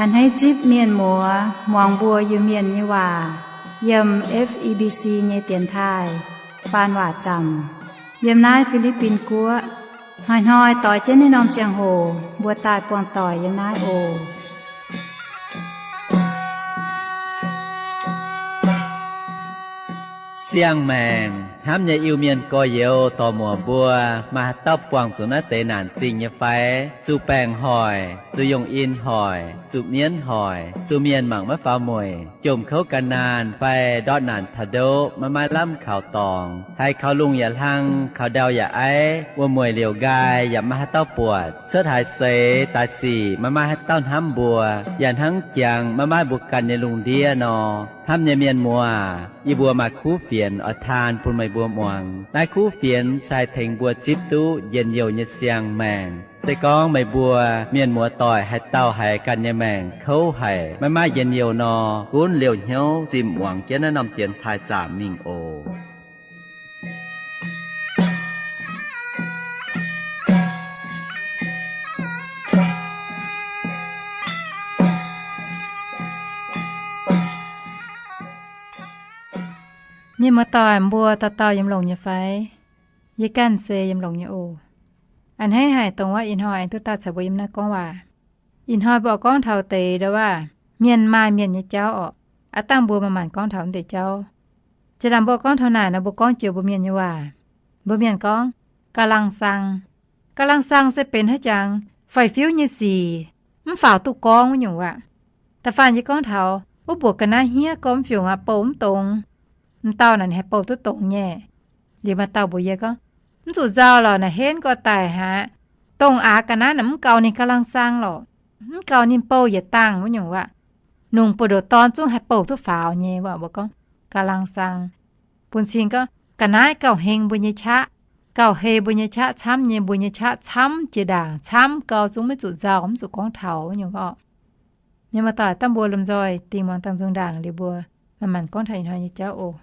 A'hneiv zipv mienh muoz muangx mbuo Iu-Mienh nyei waac yiem F E B C nyei dienx taaih faan waac zaamc yiem naaiv Fi^li^bin Guoqv. Hnoi-hnoi doix jienv naaiv norm ziangh hoc mbuo daaih buangh doic yiem naaiv oc. Siang-maengc hnamv nyei Iu-Mienh gorx-youz dorc-muoc mbuo, maaih haaix dauh buangh zuqc naaiv deix naanc zingh nyei fai? Zuqc baengc hoic, zuqc yungh in hoic, zuqc mienv hoic, zuqc mienh mangc maiv faaux mueic, jomc kouv ga'naanh fai ndortv naanc taux ndoqv maiv maaih lamh kaux dorngx, haiz kaux lungh yaac hlang, kaux ndau yaac aiv, wuom-mueic liouc nqaai yaac maiv maaih haaix dauh buatc, cuotv haaix seix daaih sic maiv maaih haaix dauh hnamv mbuo, yaac hnangv jangx maiv maaih mbuo ganh nyei lungh ndiev nor. Hnamv nyei mienh muoz, yie mbuo maaih kuv fienx oix taan bun meih mbuo muangx. Naaiv kuv fienx se haih tengx mbuo zipv duqv njien-youh nyei siang-maengc. Se gorngv meih mbuo mienh muoz-doic haaix dauh haiz ganh nyei maengc kouv haic, maiv maaih njien-youh nor, gunv liouh hnyouv zimh muangx jienv naaiv norm dienx taaih zaamc mingh oc. Mienh muoz-doic mbuo dauh dauh yiem longx nyei fai? Yie ganh se yiem longx nyei oc. A'hneiv haic dongh wuov ih hnoi aengx duqv daaih caux mbuo yiem naaiv gorngv waac. Ih hnoi mbuo oix gorngv taux deix ndau waac, mienh maaih mienh nyei jauv orqc. Aav dangh mbuo manc-manc gorngv taux wuov deix jauv. Jiex ndaangc mbuo gorngv taux naaic nor, mbuo gorngv jiex mbuo mienh nyei waac. Mbuo mienh gorngv, กำลังซัง. กำลังซัง se benx haaix jangx faix-fiuv nyei sic, mv faaux duqv gorngv wuov nyungc waac. Da'faanh yie gorngv taux wuov mbuoqc ga'naaiv hniev gormx fiungc aqv, bouh mv dongz. M'dauh naaic ninh haih bouh duqv dongz nyei. Liuz maaih dauh mbuox yie gorngv, mv zuqc nzauh lorqc, naaic henv gorx daic haic. Dongh aax ga'naaiv naaic mv gaux ninh กำลังซัง lorqc. Mv gaux ninh bouh yietc dangh wuov nyungc waac. Nungx buoz-ndoqv dorn zungv haih bouh duqv faaux nyei waac. Mbuo gorngv กำลังซัง. Bun cing gorngv ga'naaiv gauh heng mbuo nyei qaqv, gauh hei mbuo nyei qaqv camv nyei, mbuo nyei qaqv camv jiex ndaangc, camv gau zungv maiv zuqc nzauh, mv zuqc gorngv taux wuov nyungc orqc. Mienh muoz-doic, dangh mbuo lomh nzoih dingh muangx dangh nzung ndaangc liuz mbuo manc-manc gorngv taux ih hnoi nyei jauv oc.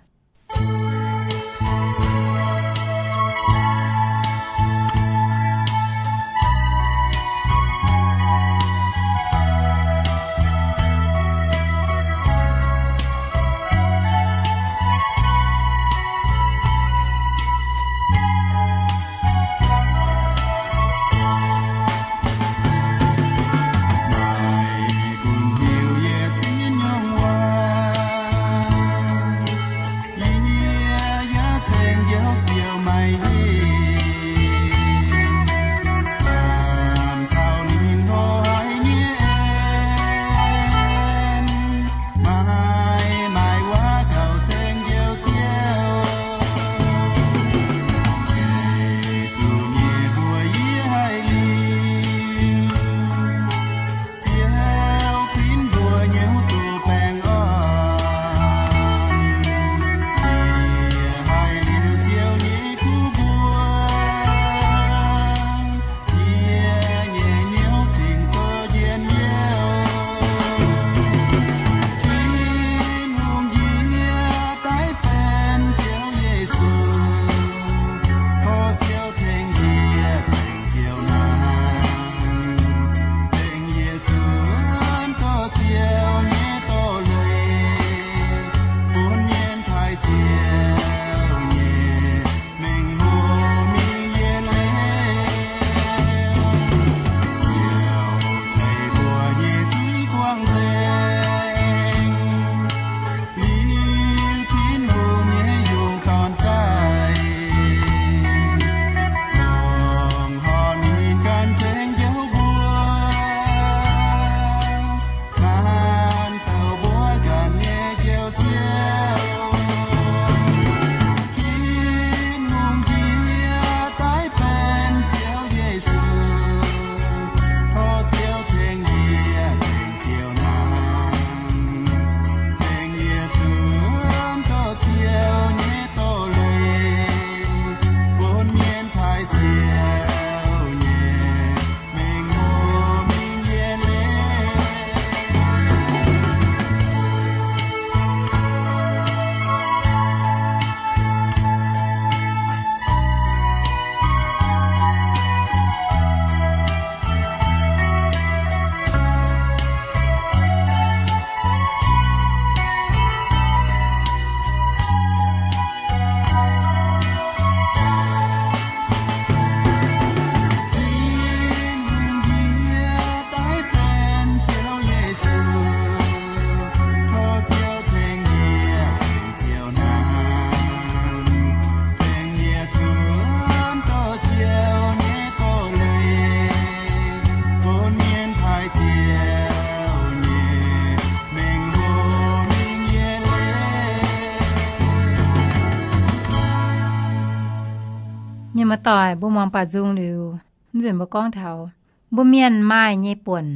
Doic mbuo muangx baaux nzung liuz, nzunc mbuo gorngv taux mbuo mienh maaih nyei buonc,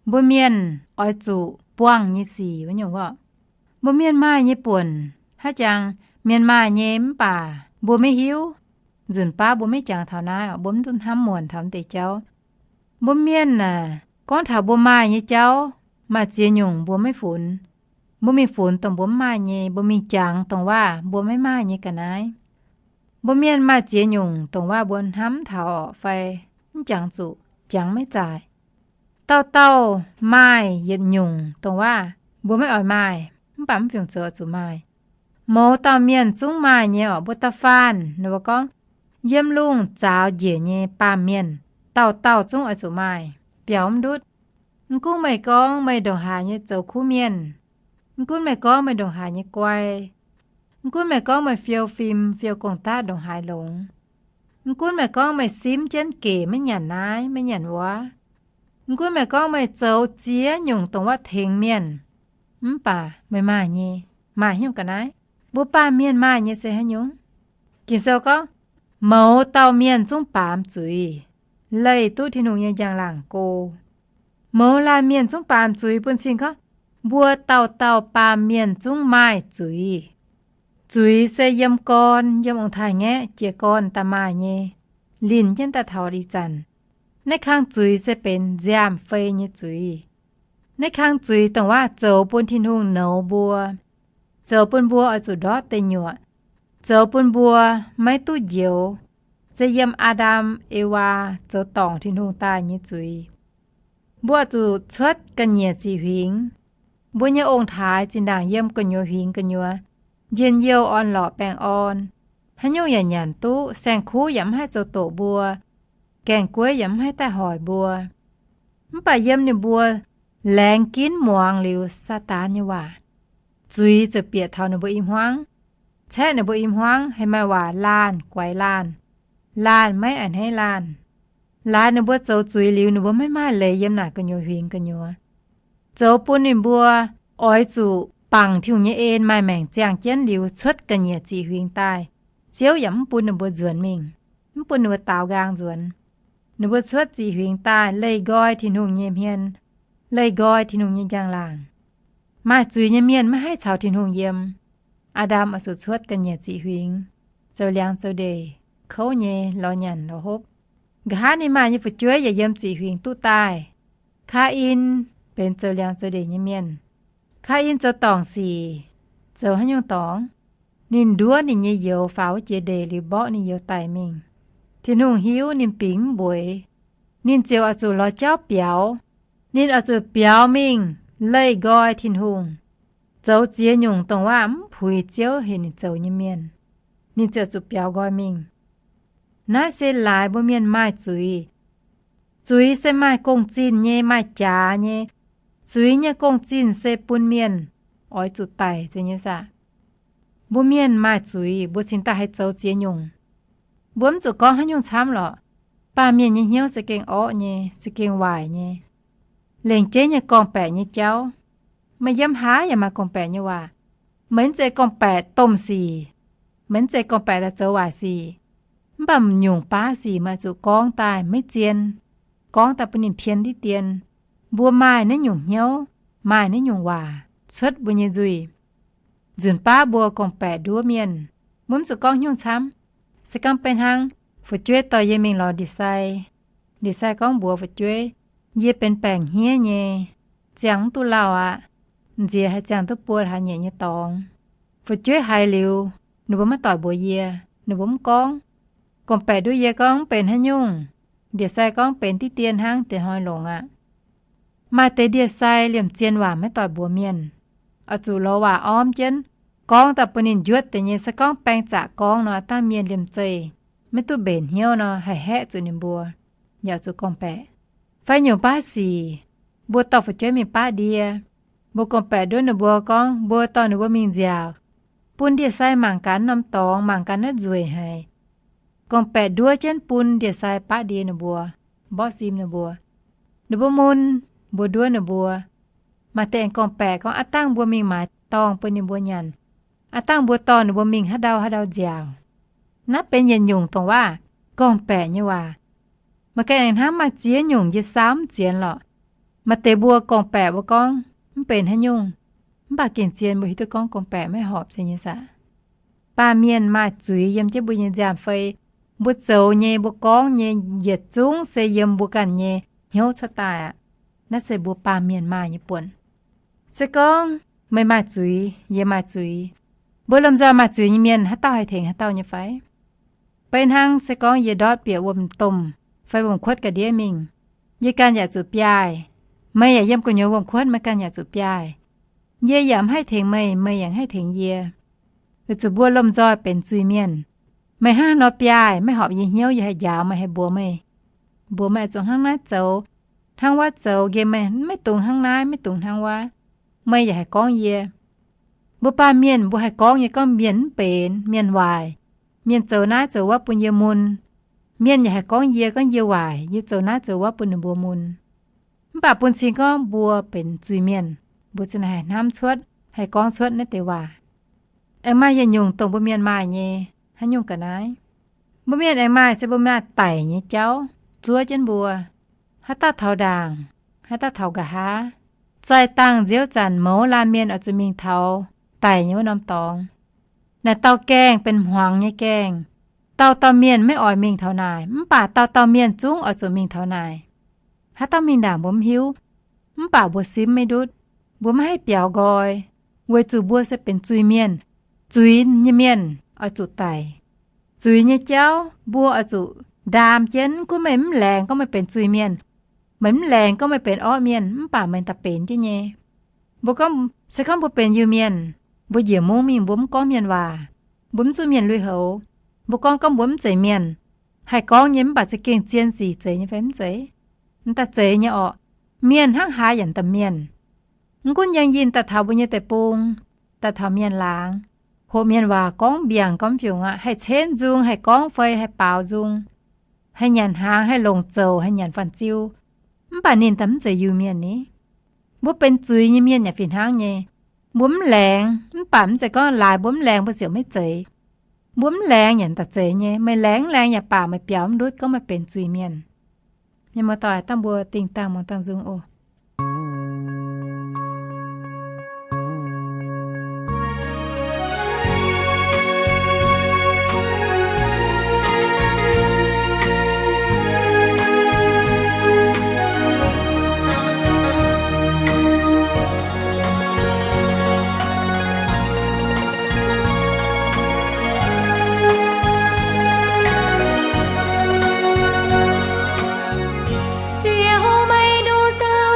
mbuo mienh oix zuqc buangh nyei sic wuov nyungc orqc. Mbuo mienh maaih nyei buonc haaix jangx, mienh maaih nyei mv baac mbuo maiv hiuv. Nzunc baav mbuo maiv jangx taux naaiv, mbuo mv duqv hnamv muonc taux mv deix jauv. Mbuo mienh aah, gorngv taux mbuo maaih nyei jauv, maaih ziex nyungc mbuo maiv funx. Mbuo mingh funx dongh mbuo mv maaih nyei, mbuo mingh jangx dongh waac mbuo maiv maaih nyei ga'naaiv. Mbuo mienh maaih ziex nyungc dongh waac mbuo hnamv taux orqc fai mv jangx zuqc, jangx maiv zaaic. Dauh dauh maaih yietc nyungc dongh waac mbuo maiv oix maaih, mv baac mv fiungc zoux oix zuqc maaih. Mouz dauh mienh zungv maaih nyei orqc. Mbuo da'faanh ninh mbuo gorngv, yiem lungh zaaux njiec nyei baamh mienh, dauh dauh zungv oix zuqc maaih, biaux mv ndutv. Mv gunv meih gorngv meih ndongc haaix nyei zoux kuv mienh, mv gunv meih gorngv meih ndongc haaix nyei guai, mv gunv meih gorngv meih fiou fim fiou gong-daqv ndongc haaix longx, mv gunv meih gorngv meih simv jienv gec maiv nyanc naaiv maiv nyanc wuov, mv gunv meih gorngv meih zoux ziex nyungc dongh waac tengx mienh, mv baac meih maaih nyei, maaih hnyouv ga'naaiv. Mbuo baamh mienh maaih nyei se haaix nyungc? Ging-Sou gorngv, mouz dauh mienh zungv baamz zuiz, leih duqv Tin-Hungh nyei njang-laangc go. Mouz laanh mienh zungv baamz zuiz bun cing gorngv, mbuo dauh dauh baamh mienh zungv maaih zuiz. Zuiz se yiem gorn, yiem ong-taaix-ngaeqv jiez gorn daaih maaih nyei, linh jienv daaih taux ih zanc. Naaiv kang zuiz se benx nziaamv-fei nyei zuiz. Naaiv kang zuiz dongh waac zoux bun Tin-Hungh nouz mbuo, zoux bun mbuo oix zuqc ndortv deic nyuoqc, zoux bun mbuo maiv duqv njoux, se yiem Aa^ndam, Ewaa zoux dorngc Tin-Hungh daaih nyei zuiz. Mbuo oix zuqc cuotv ga'nyiec ziqc huingx. Mbuo nyei ong-taaix zinh ndaangc yiem gu'nyuoz huingx gu'nyuoz, njien-youh orn-lorqc baengh orn, haaix nyungc yaac nyanc duqv, saeng-kuv yaac mv haih zoux doqc mbuo, gaeng-gueiv yaac mv haih daaih hoic mbuo. Mv baac yiem ninh mbuo laengz ginv muangx liuz Saadaan nyei waac, zuiz ziouc bieqc taux ninh mbuo i hmuangv, caeqv ninh mbuo i hmuangv haih maaih waac laanh guaix laanh, laanh maiv a'hneiv laanh. Laaix ninh mbuo zoux zuiz liuz, ninh mbuo maiv maaih leiz yiem naaic gu'nyuoz huingx gu'nyuoz, zoux bun ninh mbuo oix zuqc bangc Tin-Hungh nyei en maaih maengc ziangh jienv liuz cuotv ga'nyiec ziqc huingx daaih. Ziouv yaac mv bun ninh mbuo nzuonx mingh, mv bun ninh mbuo daaux nqaang nzuonx. Ninh mbuo cuotv ziqc huingx daaih leih nqoi Tin-Hungh nyei hmien, leih nqoi Tin-Hungh nyei njang-laangc. Maaih zuiz nyei mienh maiv haih caux Tin-Hungh yiem. Aa^ndam oix zuqc cuotv ga'nyiec ziqc huingx, zoux liangx zoux ndeic, kouv nyei, lorz nyanc lorz hopv. Nqa'haav ninh maaih nyei fu'jueiv yaac yiem ziqc huingx duqv daaih. Kaa^in benx zoux liangx zoux ndeic nyei mienh. Kaa^in zoux dorngc sic. Zoux haaix nyungc dorngc? Ninh nduov ninh nyei youz faaux wuov jiex ndeic liuz mborqv ninh youz daic mingh. Tin-Hungh hiuv ninh bingx mv mbueiz. Ninh ziouc oix zuqc lorz jauv biaux. Ninh oix zuqc biaux mingh leih nqoi Tin-Hungh, zoux ziex nyungc dongh waac mv puix Ziouv heuc ninh zoux nyei mienh. Ninh ziouc zuqc biaux nqoi mingh. Naaiv se laaix mbuo mienh maaih zuiz. Zuiz se maaih gong-zinh nyei, maaih jaax nyei. Zuiz nyei gong-zinh se bun mienh oix zuqc daic nyei saah? Mbuo mienh maaih zuiz, mbuo cingx daaih haih zoux ziex nyungc. Mbuo mv zuqc gorngv haaix nyungc camv lorqc. Baamh mienh nyei hnyouv za'gengh orqv nyei, za'gengh waaic nyei. Lengc jeiv nyei gorngv-baeqc nyei jauv. Meih yiem haaix yaac maaih gorngv-baeqc nyei waac. Meih mv zeiz gorngv-baeqc domh sic. Meih mv zeiz gorngv-baeqc daaih zoux waaic sic. Mv baac nyungc baav sic meih zuqc gorngv daaih maiv zien, gorngv daaih bun ninh pien diqv dien. Mbuo maaih naaiv nyungc hnyouv, maaih naaiv nyungc waac cuotv mbuo nyei nzuih. Nzunc baav mbuo gorngv-baeqc nduov mienh, mbuo mv zuqc gorngv haaix nyungc camv. Se gorngv beiv hnangv fu'jueiv dorh yie mingh lorz ndie-sai, ndie-sai gorngv mbuox fu'jueiv, yie benx baengc hniev nyei, ziangh mv duqv lauh aqv. Nziex haih ziangh duqv buo hlaax nyeic nyei dorngx. Fu'jueiv haiz liuz, ninh mbuo maiv doic mbuox yie, ninh mbuo mv gorngv. Gorngv-baeqc nduov yie gorngv mv benx haaix nyungc. Ndie-sai gorngv benx diqv dien hnangv, diex hnoi longx aqv. Maaih deix ndie-sai liemh zien waac maiv doic mbuox mienh, oix zuqc lorz waac ormv jienv, gorngv daaih bun ninh njuotv deix nyei. Se gorngv baeng zaqc gorngv nor, dangh mienh liemh zeih maiv duqv mbenc hnyouv nor, haih haeqv zuqc ninh mbuo, yaac zuqc gorngv-baeqc. Fai nyungc baav sic, mbuo dorh fu'jueiv mingh baqv ndie, mbuo gorngv-baeqc nduov ninh mbuo gorngv mbuo dorh ninh mbuo mingh nziaauc, bun ndie-sai mangc gaax norm dorngx, mangc gaax naaiv nzueic haic. Gorngv-baeqc nduov jienv bun ndie-sai baqv ndie ninh mbuo, mborqv sim ninh mbuo. Ninh mbuo mun, mbuo nduov ninh mbuo. Maaih deix aengx gorngv-baeqc gorngv aav dangh mbuo mingh maaiz dorngh bun ninh mbuo nyanc, aav dangh mbuo dorh ninh mbuo mingh haaix ndau haaix ndau nziaauc. Naaiv benx yietc nyungc dongh waac. gorngv-baeqc nyei waac. Maaih ganh aengx hnamv maaih ziex nyungc yie saau mv zienx lorqc. Maaih deix mbuo gorngv-baeqc mbuo gorngv mv benx haaix nyungc, mv baac gengh zien mbuo hiuv duqv gorngv gorngv-baeqc maiv horpc nyei saah. Baamh mienh maaih zuiz yiem jienv mbuo nyei nziaamv-fei. Mbuo zoux nyei, mbuo gorngv nyei, yietc zungv se yiem mbuo ganh nyei hnyouv cuotv daaih aqv. Naaiv se mbuo baamh mienh maaih nyei buonc. Se gorngv meih maaih zuiz, yie maaih zuiz, mbuo lomh nzoih maaih zuiz nyei mienh, haaix dauh haih tengx haaix dauh nyei fai? Beiv hnangv se gorngv yie ndortv bieqc wuom-domh fai wuom-kuotv ga'ndiev mingh, yie ganh yaac zuqc biaaih. Meih yaac yiem gu'nyuoz wuom-kuotv, meih ganh yaac zuqc biaaih. Yie yaac mv haih tengx meih, meih yaac mv haih tengx yie. Weic zuqc mbuo lomh nzoih benx zuiz-mienh. Meih hnangv haaix nor biaaih, maiv horpc yie hnyouv, yie haih njaaux meih, haih mbuox meih, mbuox meih oix zuqc hnangv naaiv zoux, hnangv wuov zoux, nqemh meih maiv dungx hnangv naaiv, maiv dungx hnangv wuov. Meih yaac haih gorngv yie. Mbuo baamh mienh mbuo haih gorngv nyei gorngv mienh mv benx, mienh waaic, mienh zoux naaiv zoux wuov bun yie mun. Mienh yaac haih gorngv yie, gorngv yie waaic, yie zoux naaiv zoux wuov bun ninh mbuo mun. Mv baac bun cing gorngv mbuo benx zuiz-mienh, mbuo za'naaic haih hnamv cuotv, haih gorngv cuotv naaiv deix waac. Aengx maaih yietc nyungc dongh mbuo mienh maaih nyei, haaix nyungc ga'naaiv. Mbuo mienh aengx maaih se mbuo maaih daic nyei jauv zuov jienv mbuo. Haaix dauh taux ndaangc, haaix dauh taux nqa'haav, zaih dangh nziouv zanc mouz laanh mienh oix zuqc mingh taux daic nyei wuov norm dorngx. Naaic dauh gaengh benx hmuangx nyei gaengh. Dauh dauh mienh maiv oix mingh taux naaic, mv baac dauh dauh mienh zungv oix zuqc mingh taux naaic. Haaix dauh mingh ndaangc mbuo mv hiuv, mv baac mbuo simv maiv ndutv, mbuo maiv haih biaux nqoi, weic zuqc mbuo se benx zuiz-mienh. Zuiz nyei mienh oix zuqc daic. Zuiz nyei jauv mbuo oix zuqc ndaam jienv. Gunv meih mv laengz gorngv meih benx zuiz-mienh, meih mv laengz gorngv meih benx orqv mienh, mv baac meih daaih benx jienv nyei. Mbuo gorngv, se gorngv mbuo benx Iu-Mienh, mbuo njiec mungv mingh, mbuo mv gorngv mienh waac, mbuo mv zuqv mienh lui-houx, mbuo gorngv gorngv mbuo mv zeiz mienh, haih gorngv nyei, mv baac za'gengh zien sic zeiz nyei fai mv zeiz? M'daaih zeiz nyei orqc. Mienh hnangv haaix yaac m'daaih mienh. Mv gunv yangh yinh daaih taux mbuo nyei deic-bung, daaih taux mienh laangz, hoqc mienh waac gorngv mbiaangc gorngv mbiungc aqv, haih cenv nzung, haih gorngv fei, haih baaux nzung, haih nyanc hnaangx, haih longc zouc, haih nyanc fanh ziu, mv baac ninh daaih mv zeiz Iu-Mienh ni. Mbuo benx zuiz nyei mienh yaac fih hnangv nyei. Mbuo mv laengz, mv baac mv zeiz gorngv laaix mbuo mv laengz mbuo ziouc maiv zeiz. Mbuo mv laengz yaac m'daaih zeiz nyei. Meih laengz mv laengz yaac baac meih biaux mv ndutv gorngv meih benx zuiz-mienh. Mienh muoz-doic, dangh mbuo dingh dangh muangx dangh nzung oc. Ziouv, meih nduqc dauh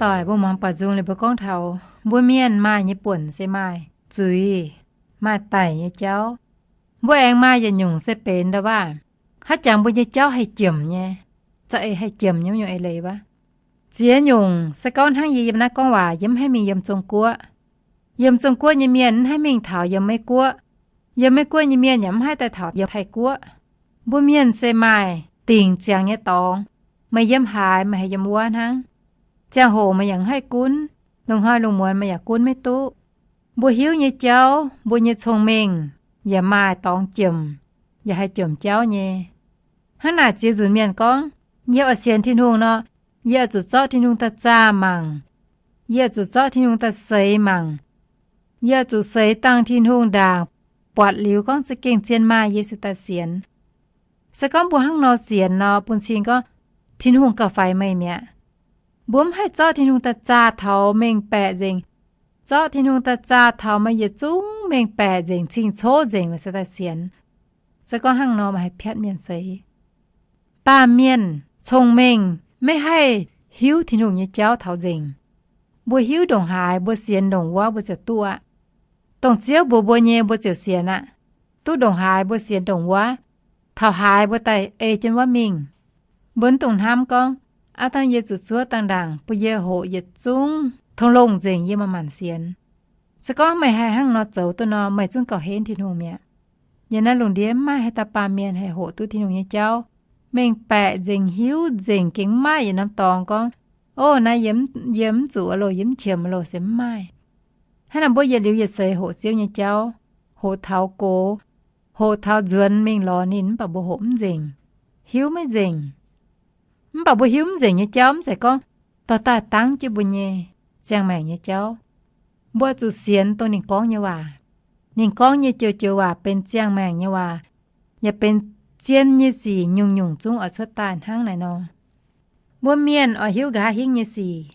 doic, mbuo muangx baaux nzung liuz mbuo gorngv taux mbuo mienh maaih nyei buonc se maaih zuiz, maaih daic nyei jauv. Mbuo aengx maaih yietc nyungc se benx ndau waac, haaix jangx mbuo nyei jauv haih jomc nyei, za'eix haih jomc nyei wuov nyungc eix leiz wuov. Ziex nyungc se gorngv hnangv yie yiem naaiv gorngv waac, yie mv haih mingh yiem Zong Guoqv. Yiem Zong Guoqv nyei mienh mv haih mingh taux yiem Meiv Guoqv. Yiem Meiv Guoqv nyei mienh yaac mv haih daaih taux yiem Taiv Guoqv. Mbuo mienh se maaih dingc ziangx nyei dorngx. Meih yiem haaix, meih haih yiem wuov hnangv. Ziangh hoc meih yaac mv haih gunv, lungh hnoi lungh muonz meih yaac gunv maiv duqv. Mbuo hiuv nyei jauv, mbuo nyei cong-mengh yaac maaih dorngx jomc, yaac haih jomc jauv nyei. Hnangv naaic ziex nzunc mienh gorngv, yie oix sienx Tin-Hungh nor, yie oix zuqc zorqv Tin-Hungh daaih zaah mangc. Yie oix zuqc zorqv Tin-Hungh daaih seix mangc. Yie oix zuqc seix dangh Tin-Hungh ndaangc, buatc liuz gorngv za'gengh zien maaih, yie se daaih sienx. Se gorngv mbuo hnangv nor sienx nor, bun cing gorngv Tin-Hungh gauh faix meih mi'aqv. Mbuo mv haih zorqv Tin-Hungh daaih zaah taux mengh baeqc nzengc. Zorqv Tin-Hungh daaih zaah taux meih yietc zungv mengh baeqc nzengc, cing-coqv nzengc, meih se daaih sienx. Se gorngv hnangv nor, meih haih piatv mienh seix. Baamh mienh cong-mengh maiv haih hiuv Tin-Hungh nyei jauv taux nzengc. Mbuo hiuv ndongc haaix, mbuo sienx ndongc wuov, mbuo ziouc duqv aqv. Dongh Ziouv mbuox mbuo nyei, mbuo ziouc sienx aqv. Duqv ndongc haaix, mbuo sienx ndongc wuov. Taux haaix, mbuo daaih ei jienv wuov mingh. Mbuo mv dungx hnamv gorngv, aav dangh yie zuqc zuov dangh ndaangc, bun yie hoqc yietc zungv tong longh nzengc, yie maaih maanc sienx. Se gorngv meih haih hnangv nor zoux duqv nor, meih zungv gauh henv Tin-Hungh mi'aqv. Yiem naaiv lungh ndiev mv maaih haaix dauh baamh mienh haih hoqc duqv Tin-Hungh nyei jauv mengh baeqc nzengc, hiuv nzengc, gengh mv maaih yietc norm dorngx gorngv, ov, naaiv yie mv zuqc loh, yie mv qiemx loh, se mv maaih. Hnangv naaic mbuo yietc liuz yietc seix hoqc Ziouv nyei jauv, hoqc taux gox, hoqc taux nzuonx mingh lorz ninh, mv baac mbuo hoqc mv nzengc, hiuv maiv nzengc. Mv baac mbuo hiuv mv nzengc nyei jauv mv zeiz gorngv dorh daaih dangv jienv mbuo nyei ziangh maengc nyei jauv. Mbuo zuqc sienx dongh ninh gorngv nyei waac. Ninh gorngv nyei joux-joux waac benx ziangh maengc nyei waac, yaac benx zien nyei sic, nyungc-nyungc zungv oix cuotv daaih hnangv naaiv nor. Mbuo mienh oix hiuv nqa'haav hingv nyei sic.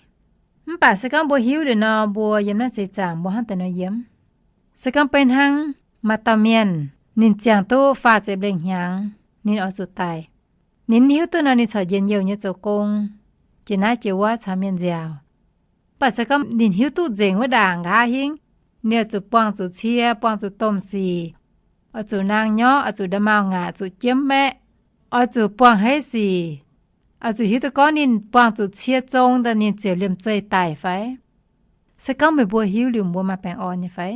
Mv baac se gorngv mbuo hiuv liuz nor, mbuo yiem naaiv seix zaangc mbuo hnangv deix nor yiem. Se gorngv beiv hnangv maaih dauh mienh, ninh ziangh duqv faah ziepc lengh hnyangx, ninh oix zuqc daic. Ninh hiuv duqv nor, ninh corc njien-youh nyei zoux gong, jiex naaiv jiex wuov caux mienh nziaauc. Mv baac se gorngv ninh hiuv duqv nzengc wuov ndaangc nqa'haav hingv, ninh oix zuqc buangh zuqc cie, buangh zuqc domh sic, oix zuqc naang nyorqv, oix zuqc nda'maauh ngaatc, zuqc jiemv maeqv, oix zuqc buangh haaix sic, oix zuqc hiuv duqv gorngv ninh buangh zuqc cie zong daaih ninh ziouc liemh zeih daic fai? Se gorngv meih mbuo hiuv liuz, mbuo maaih baengh orn nyei fai?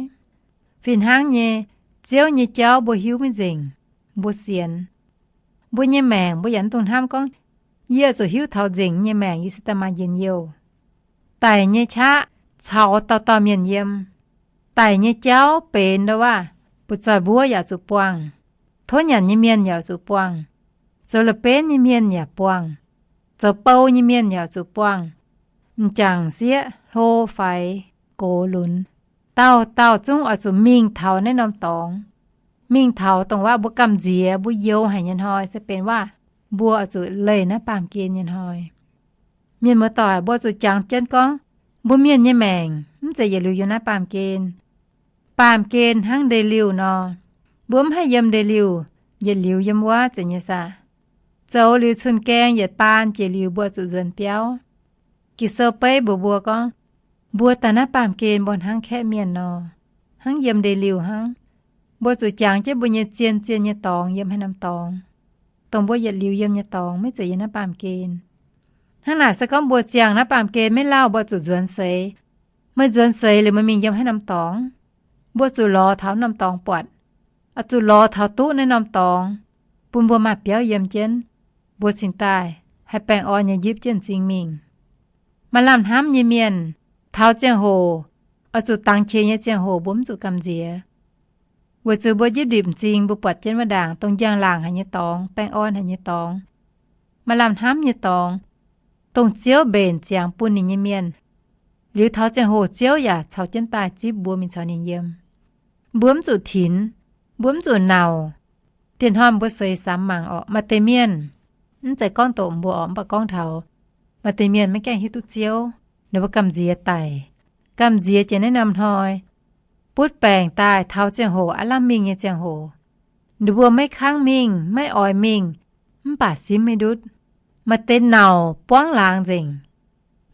Fih hnangv nyei, Ziouv nyei jauv mbuo hiuv maiv nzengc, mbuo sienx. Mbuo nyei maengc mbuo yaac mv dungx hnamv gorngv, yie zuqc hiuv taux nzengc nyei maengc yie se daaih maaih njien-youh. Daic nyei qaqv caux dauh dauh mienh yiem. Daic nyei jauv benx ndo waac, butv-zoih mbuov yaac zuqc buangh, tov nyanc nyei mienh yaac zuqc buangh, zoux la'benv nyei mienh yaac buangh, zoux bou nyei mienh yaac zuqc buangh, m'jangc sieqv hlo faix, gox lunx, dauh dauh zungv oix zuqc mingh taux naaiv norm dorngx. Mingh taux dongh waac mbuo gamh nziex, mbuo youx haic nyei hnoi, se benx waac mbuo oix zuqc leih naaiv baamh gen nyei hnoi. Mienh muoz-doic, mbuo zuqc jangx jienv gorngv, mbuo mienh nyei maengc mv zeiz yietc liuz yiem naaiv baamh gen. Baamh gen hnangv ndeic-liuh nor, mbuo mv haih yiem ndeic-liuh yietc liuz yiem wuov zeiz nyei saah? Zoux liuz cun-gaeng yietc baan jiex liuz mbuo zuqc nzuonx biauv. Ging-Sou beiv mbuox mbuo gorngv, mbuo daaih naaiv baamh gen mbuo hnangv kaeqv mienh nor, hnangv yiem ndeic-liuh hnangv. Mbuo zuqc jangx jienv mbuo nyei zien-zien nyei dorngx yiem haaix norm dorngx, dongh mbuo yietc liuz yiem nyei dorngx maiv zeiz yiem naaiv baamh gen. Hnangv naaic se gorngv mbuo ziangh naaiv baamh gen maiv lauh, mbuo zuqc nzuonx seix. Meih nzuonx seix liuz meih mingh yiem haaix norm dorngx? Mbuo zuqc lorz taux norm dorngx buatc, oix zuqc lorz taux duqv naaiv norm dorngx, bun mbuo maaih biauv yiem jienv, mbuo cingx daaih haih baengh orn nyei njipv jienv m'zing mingh. Maaih lamh hnamv nyei mienh, taux ziangh hoc, oix zuqc dangx qiex nyei ziangh hoc mbuo mv zuqc gamh nziex, weic zuqc mbuo njipv ndipc m'zing mbuo buatc jienv wuov ndaangc dongh njang-laangc haic nyei dorngx, baengh orn haic nyei dorngx, maaih lamh hnamv nyei dorngx, dongh Ziouv mbenc ziangx bun ninh nyei mienh. Liuz taux ziangh hoc Ziouv yaac caux jienv daaih zipv mbuo mingh caux ninh yiem. Mbuo mv zuqc tinx, mbuo mv zuqc nauc. Dieh hnoi mbuo seix samx mangc orqc, maaih deix mienh, mv zeiz gorngv doqc mbuo orqc, mv baac gorngv taux maaih deix mienh maiv gaengh hiuv duqv Ziouv, ninh mbuo gamh nziex daic, gamh nziex jiex naaiv norm hnoi, butv baengc daaih taux ziangh hoc aav lamh mingh nyei ziangh hoc, ninh mbuo maiv kangv mingh, maiv oix mingh, mv baac simv maiv ndutv. Maaih deix nauc buangv laangz nzengc.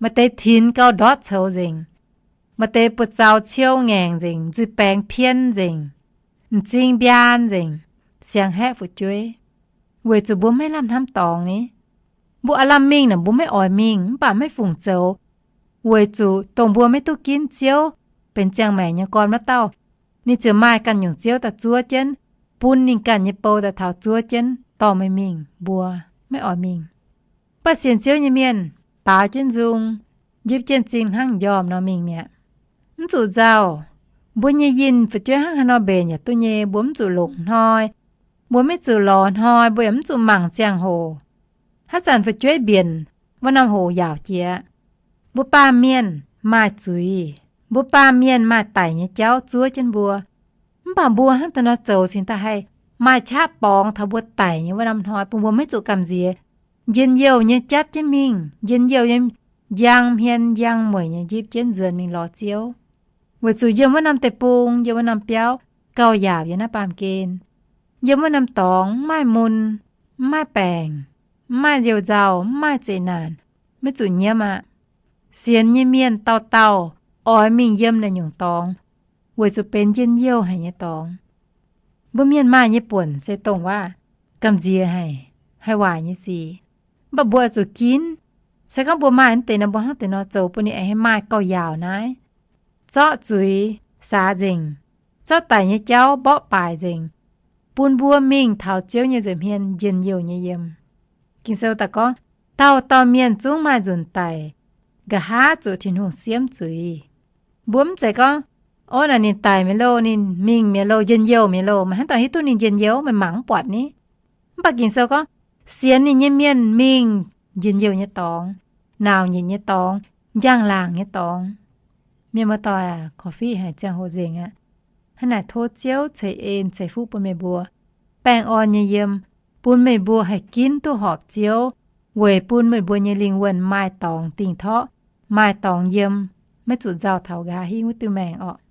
Maaih deix tinx gauh ndortv coux nzengc. Maaih deix buoz-zaux ciou ngaengc nzengc, nzuih baengx pien nzengc, m'zing mbiaan nzengc, siang-haeqv fu'jueiv, weic zuqc mbuo maiv lamh hnamv dorngx ni. Mbuo aav lamh mingh naaic, mbuo maiv oix mingh mv baac maiv fungc zoux, weic zuqc dongh mbuo maiv duqv ginv Ziouv benx ziangh maengc nyei gorn wuov dauh, ninh ziouc maaih ganh nyungc ziouv daaih zuov jienv, bun ninh ganh nyei bou daaih taux zuov jienv dorh meih mingh, mbuo maiv oix mingh. Mv baac sienx Ziouv nyei mienh baaux jienv nzung, njipv jienv m'zing hnangv m'njormh nor mingh mi'aqv. Mv zuqc nzauh. Mbuo nyei yinh fu'jueiv hnangv haaix nor mbenc yaac duqv nyei, mbuo mv zuqc longc hnoi, mbuo maiv zuqc lorz hnoi, mbuo yaac mv zuqc mangc ziangh hoc. Haaix zanc fu'jueiv mbienc, wuov norm hoc yaauc jiex. Mbuo baamh mienh maaih zuiz, mbuo baamh mienh maaih daic nyei jauv zuov jienv mbuo. Mv baac mbuo hnangv daaih nor zoux cingx daaih haih maaih qaqv borngz taux mbuo daic nyei wuov norm hnoi bun mbuo maiv zuqc gamh nziex, njien-youh nyei jatv jienv mingh, njien-youh nyei njang hmien njang mueic nyei njipv jienv nzuonx mingh lorz Ziouv. Weic zuqc yiem wuov norm deic-bung, yiem wuov norm biauv gauh yaauc yiem naaiv baamh gen. Yiem wuov norm dorngx mv maaih mun, mv maaih baengc, mv maaih nziouv nzauh, mv maaih zeqc naanc, maiv zuqc nyiemv aqv. Sienx nyei mienh dauh dauh oix mingh yiem naaiv nyungc dorngx, weic zuqc benx njien-youh haic nyei dorngx. Mbuo mienh maaih nyei buonc se dongh waac gamh nziex haic, haih waaic nyei sic. Mv baac mbuo oix zuqc ginv. Se gorngv mbuo maaih naaiv deix nor, mbuo hnangv deix nor zoux bun ninh aengx haih maaih gauh yaauc naaiv. Zorqv zuiz saax nzengc, zorqv daic nyei jauv mborqv baaic nzengc, bun mbuo mingh taux Ziouv nyei nza'hmien njien-youh nyei yiem. Ging-Sou daaih gorngv, dauh dauh mienh zungv maaih nzunc daic, nqa'haav zuqc Tin-Hungh siemv zuiz. Mbuo mv zeiz gorngv, o, naaic ninh daic mi'aqv loh, ninh mingh mi'aqv loh, njien-youh mi'aqv loh, meih hnangv dorh hiuv duqv ninh njien-youh, meih mangc mv buatc ni. Mv baac Ging-Sou gorngv, sienx ninh nyei mienh mingh njien-youh nyei dorngx, nauc nyitc nyei dorngx, njang-laangc nyei dorngx. Mienh muoz-doic aac, korv-fiqv haic ziangh hoc nzengc aqv. Hnangv naaic tov Ziouv ceix en ceix fuqv bun meih mbuo, baengh orn nyei yiem, bun meih mbuo haih ginv duqv horpc Ziouv, weic bun meih mbuo nyei lingh wuonh maaih dorngx dingh torqv, maaih dorngx yiem, maiv zuqc nzauh taux nqa'haav hingv wuov diuh maengc orqc.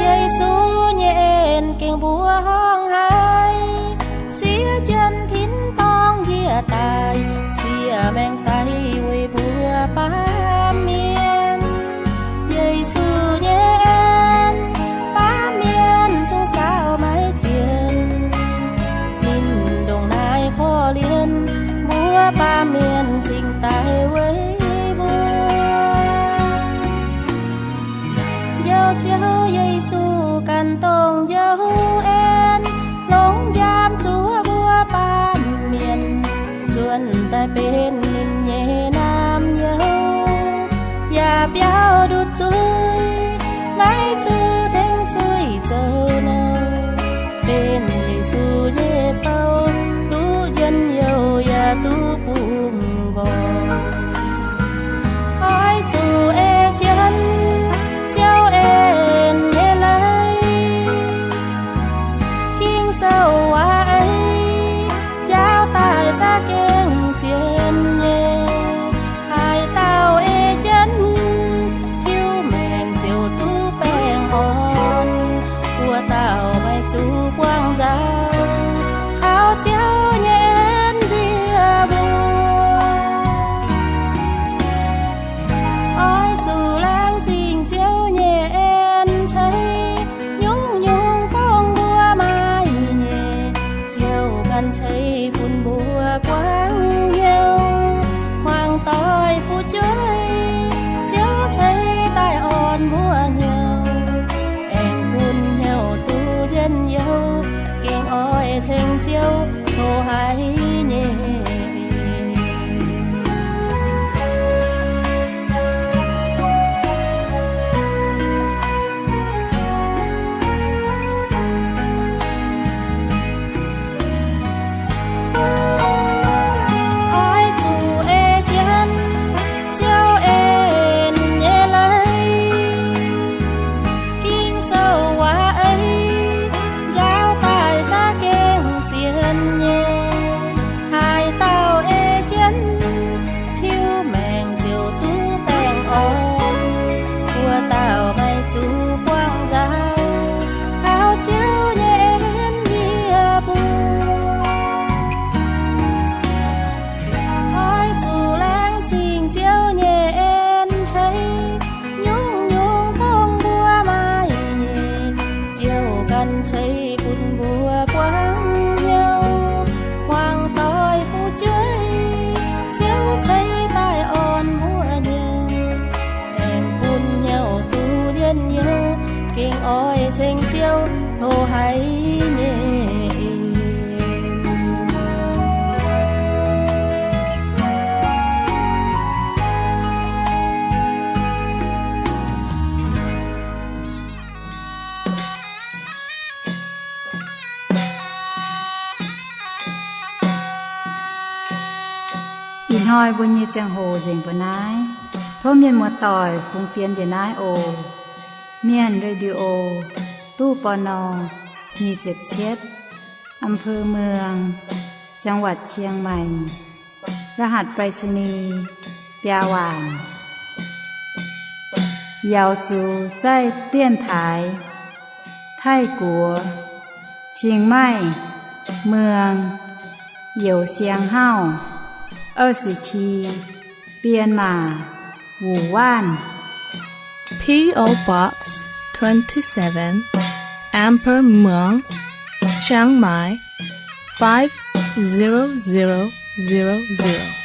Yesu nyei en gengh mbuoqc horngh haic, siev jienv tin-dorngh njiec daaih, siev maengx daic weic mbuo baamh mienh. Yesu nyei en, baamh mienh zungv saauc maiv zienh. Ninh ndongc naaiv korv-lienh mbuo baamh mienh cingx daaih weic mbuo. Njoux Ziouv Yesu ganh dongh njoux en, longc nziaamv zuov mbuo baamh mienh, nzuonx daaih benx ninh nyei naamh nyouz, yaac biaux ndutc zuiz, maiv zuqc tengx zuiz zoux nouh. Benx Yesu nyei bou, duqv njien-youh yaac duqv bungx nqoi. Oix zuqc ei jienv Ziouv en nyei leiz. Ging-Sou waac-eix njaaux daaih za'gengh zien nyei. Haaix dauh ei jienv, hiuv maengc ziouc duqv baengh orn. Wuov dauh maiv zuqc buangh nzauh, kaux Ziouv nyei en nzie mbuo. Oix zuqc laangz zingh Ziouv nyei en ceix, nyungc-nyungc dongh mbuo maaih nyei, Ziouv ganh ceix bun mbuo guangc hnyouv. Hmuangx doic fu'jueiv, Ziouv ceix daaih orn mbuo hnyouv, aengx bun hnyouv duqv njien-youh, gengh oix ceng Ziouv hlo haic nyei. Oix zuqc ei jienv Ziouv en nyei Ih hnoi mbuo nyei ziangh hoc nzengc mbuo naaiv. Tov mienh muoz-doic fungx fienx njiec naaiv oc. Mienh Radio, ตู้ ปณ. nyic ziepc cietv, อำเภอเมือง จังหวัดเชียงใหม่ รหัสไปรษณีย์ biaa waanc. Yaux zuqc zaih dienx taaix Taiv-Guoqv, Chiang Mai, Muang, Youz Siang Hauv, 二十七, Bienh Maac, Wuoqc Waanv. P O Box twenty-seven, อำเภอเมือง เชียงใหม่ five zero zero zero zero.